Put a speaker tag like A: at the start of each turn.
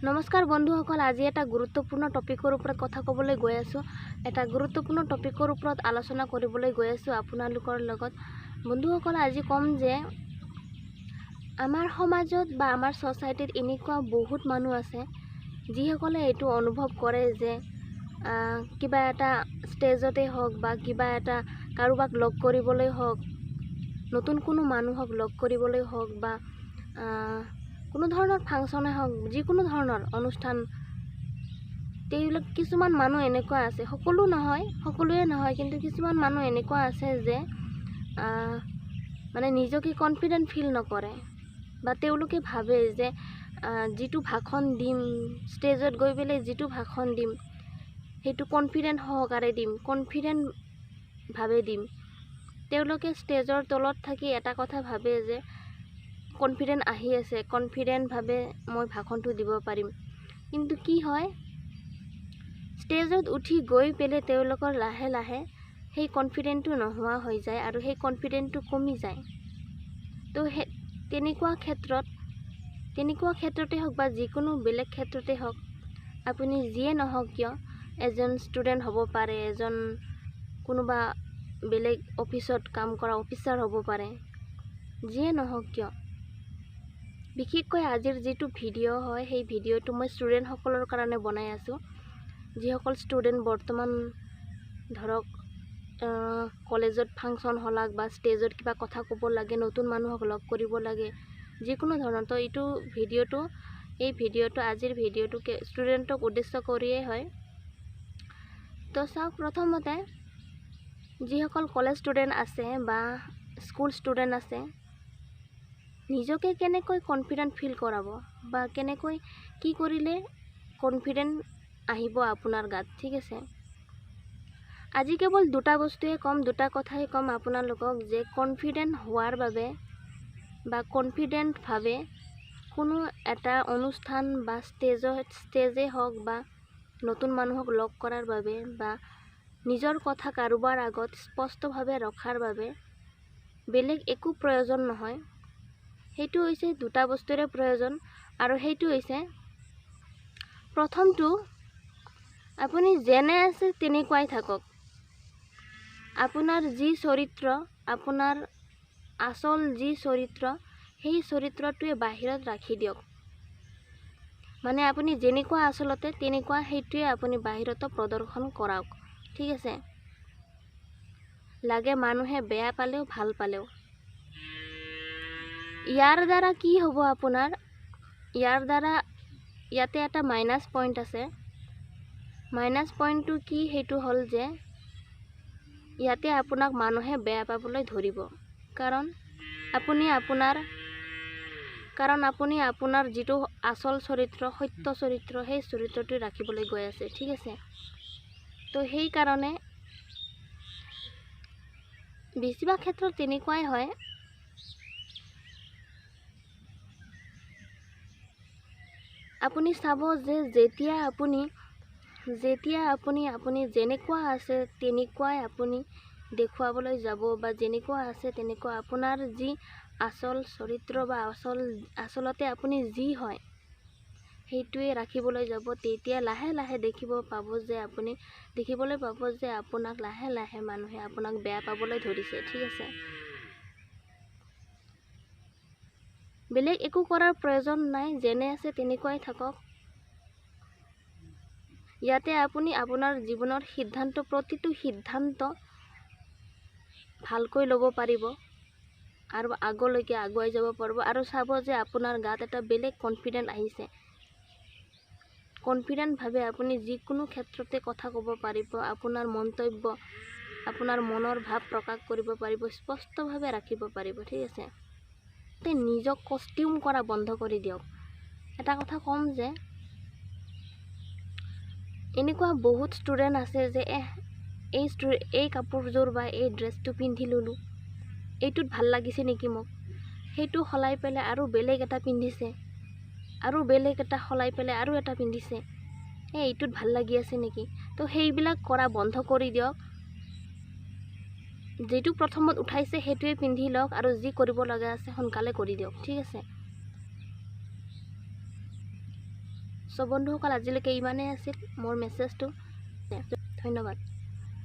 A: নমস্কাৰ বন্ধুসকল, আজি এটা গুৰুত্বপূৰ্ণ টপিকৰ ওপৰত কথা ক'বলৈ গৈ আছোঁ। এটা গুৰুত্বপূৰ্ণ টপিকৰ ওপৰত আলোচনা কৰিবলৈ গৈ আছোঁ আপোনালোকৰ লগত। বন্ধুসকল, আজি ক'ম যে আমাৰ সমাজত বা আমাৰ ছ'চাইটিত এনেকুৱা বহুত মানুহ আছে যিসকলে এইটো অনুভৱ কৰে যে কিবা এটা ষ্টেজতে হওক বা কিবা এটা কাৰোবাক লগ কৰিবলৈ হওক, নতুন কোনো মানুহক লগ কৰিবলৈ হওক বা কোনো ধৰণৰ ফাংচনে হওক, যিকোনো ধৰণৰ অনুষ্ঠান, তেওঁলোক কিছুমান মানুহ এনেকুৱা আছে, সকলো নহয়, সকলোৱে নহয়, কিন্তু কিছুমান মানুহ এনেকুৱা আছে যে মানে নিজকে কনফিডেণ্ট ফিল নকৰে বা তেওঁলোকে ভাবে যে যিটো ভাষণ দিম ষ্টেজত গৈ পেলাই, যিটো ভাষণ দিম সেইটো কনফিডেণ্ট সহকাৰে দিম, কনফিডেণ্টভাৱে দিম। তেওঁলোকে ষ্টেজৰ তলত থাকি এটা কথা ভাবে যে কনফিডেণ্ট আহি আছে, কনফিডেণ্টভাৱে মই ভাষণটো দিব পাৰিম। কিন্তু কি হয়, ষ্টেজত উঠি গৈ পেলাই তেওঁলোকৰ লাহে লাহে সেই কনফিডেণ্টটো নোহোৱা হৈ যায় আৰু সেই কনফিডেণ্টটো কমি যায়। তো সেই তেনেকুৱা ক্ষেত্ৰতে হওক বা যিকোনো বেলেগ ক্ষেত্ৰতে হওক, আপুনি যিয়ে নহওক কিয়, এজন ষ্টুডেণ্ট হ'ব পাৰে, এজন কোনোবা বেলেগ অফিচত কাম কৰা অফিচাৰ হ'ব পাৰে, যিয়ে নহওক কিয়, বিশেষকৈ আজিৰ যিটো ভিডিঅ' হয় সেই ভিডিঅ'টো মই ষ্টুডেণ্টসকলৰ কাৰণে বনাই আছোঁ। যিসকল ষ্টুডেণ্ট বৰ্তমান ধৰক কলেজত ফাংচন হলাক বা ষ্টেজত কিবা কথা ক'ব লাগে, নতুন মানুহক লগ কৰিব লাগে, যিকোনো ধৰণৰ, তো এই ভিডিঅ'টো আজিৰ ভিডিঅ'টো ষ্টুডেণ্টক উদ্দেশ্য কৰিয়েই হয়। তো চাওক, প্ৰথমতে যিসকল কলেজ ষ্টুডেণ্ট আছে বা স্কুল ষ্টুডেণ্ট আছে, নিজকে কেনেকৈ কনফিডেণ্ট ফিল কৰাব বা কেনেকৈ কি কৰিলে কনফিডেণ্ট আহিব আপোনাৰ গাত, ঠিক আছে। আজি কেৱল দুটা বস্তুৱে ক'ম, দুটা কথাই ক'ম আপোনালোকক যে কনফিডেণ্ট হোৱাৰ বাবে বা কনফিডেণ্টভাৱে কোনো এটা অনুষ্ঠান বা ষ্টেজেই হওক বা নতুন মানুহক লগ কৰাৰ বাবে বা নিজৰ কথা কাৰোবাৰ আগত স্পষ্টভাৱে ৰখাৰ বাবে বেলেগ একো প্ৰয়োজন নহয়। সেইটো হৈছে দুটা বস্তুৰে প্ৰয়োজন, আৰু সেইটো হৈছে প্ৰথমটো, আপুনি যেনে আছে তেনেকুৱাই থাকক। আপোনাৰ যি চৰিত্ৰ, আপোনাৰ আচল যি চৰিত্ৰ, সেই চৰিত্ৰটোৱে বাহিৰত ৰাখি দিয়ক। মানে আপুনি যেনেকুৱা আচলতে তেনেকুৱা, সেইটোৱে আপুনি বাহিৰতো প্ৰদৰ্শন কৰাওক, ঠিক আছে। লাগে মানুহে বেয়া পালেও ভাল পালেও। ইয়াৰ দ্বাৰা কি হ'ব আপোনাৰ, ইয়াৰ দ্বাৰা ইয়াতে এটা মাইনাছ পইণ্ট আছে। মাইনাছ পইণ্টটো কি, সেইটো হ'ল যে ইয়াতে আপোনাক মানুহে বেয়া পাবলৈ ধৰিব। কাৰণ আপুনি আপোনাৰ যিটো আচল চৰিত্ৰ, সত্য চৰিত্ৰ, সেই চৰিত্ৰটো ৰাখিবলৈ গৈ আছে, ঠিক আছে। তো সেইকাৰণে বেছিভাগ ক্ষেত্ৰত তেনেকুৱাই হয়। আপুনি চাব যে যেতিয়া আপুনি যেনেকুৱা আছে তেনেকুৱাই আপুনি দেখুৱাবলৈ যাব বা যেনেকুৱা আছে তেনেকুৱা আপোনাৰ যি আচল চৰিত্ৰ বা আচলতে আপুনি যি হয় সেইটোৱে ৰাখিবলৈ যাব, তেতিয়া লাহে লাহে দেখিবলৈ পাব যে আপোনাক লাহে লাহে মানুহে আপোনাক বেয়া পাবলৈ ধৰিছে, ঠিক আছে। বেলেগ একো কৰাৰ প্ৰয়োজন নাই, যেনে আছে তেনেকুৱাই থাকক। ইয়াতে আপুনি আপোনাৰ জীৱনৰ সিদ্ধান্ত, প্ৰতিটো সিদ্ধান্ত ভালকৈ ল'ব পাৰিব আৰু আগলৈকে আগুৱাই যাব পাৰিব। আৰু চাব যে আপোনাৰ গাত এটা বেলেগ কনফিডেণ্ট আহিছে। কনফিডেণ্টভাৱে আপুনি যিকোনো ক্ষেত্ৰতে কথা ক'ব পাৰিব, আপোনাৰ মন্তব্য, আপোনাৰ মনৰ ভাৱ প্ৰকাশ কৰিব পাৰিব, স্পষ্টভাৱে ৰাখিব পাৰিব, ঠিক আছে। নিজক কষ্টিউম কৰা বন্ধ কৰি দিয়ক। এটা কথা ক'ম যে এনেকুৱা বহুত ষ্টুডেণ্ট আছে যে এই কাপোৰযোৰ বা এই ড্ৰেছটো পিন্ধি ল'লোঁ, এইটোত ভাল লাগিছে নেকি মোক, সেইটো সলাই পেলাই আৰু বেলেগ এটা পিন্ধিছে, আৰু বেলেগ এটা সলাই পেলাই আৰু এটা পিন্ধিছে, এইটোত ভাল লাগি আছে নেকি। তো সেইবিলাক কৰা বন্ধ কৰি দিয়ক। যিটো প্ৰথমত উঠাইছে সেইটোৱে পিন্ধি লওক আৰু যি কৰিব লগা আছে সোনকালে কৰি দিয়ক, ঠিক আছে। চ' বন্ধুসকল, আজিলৈকে ইমানেই আছিল মোৰ মেছেজটো। ধন্যবাদ।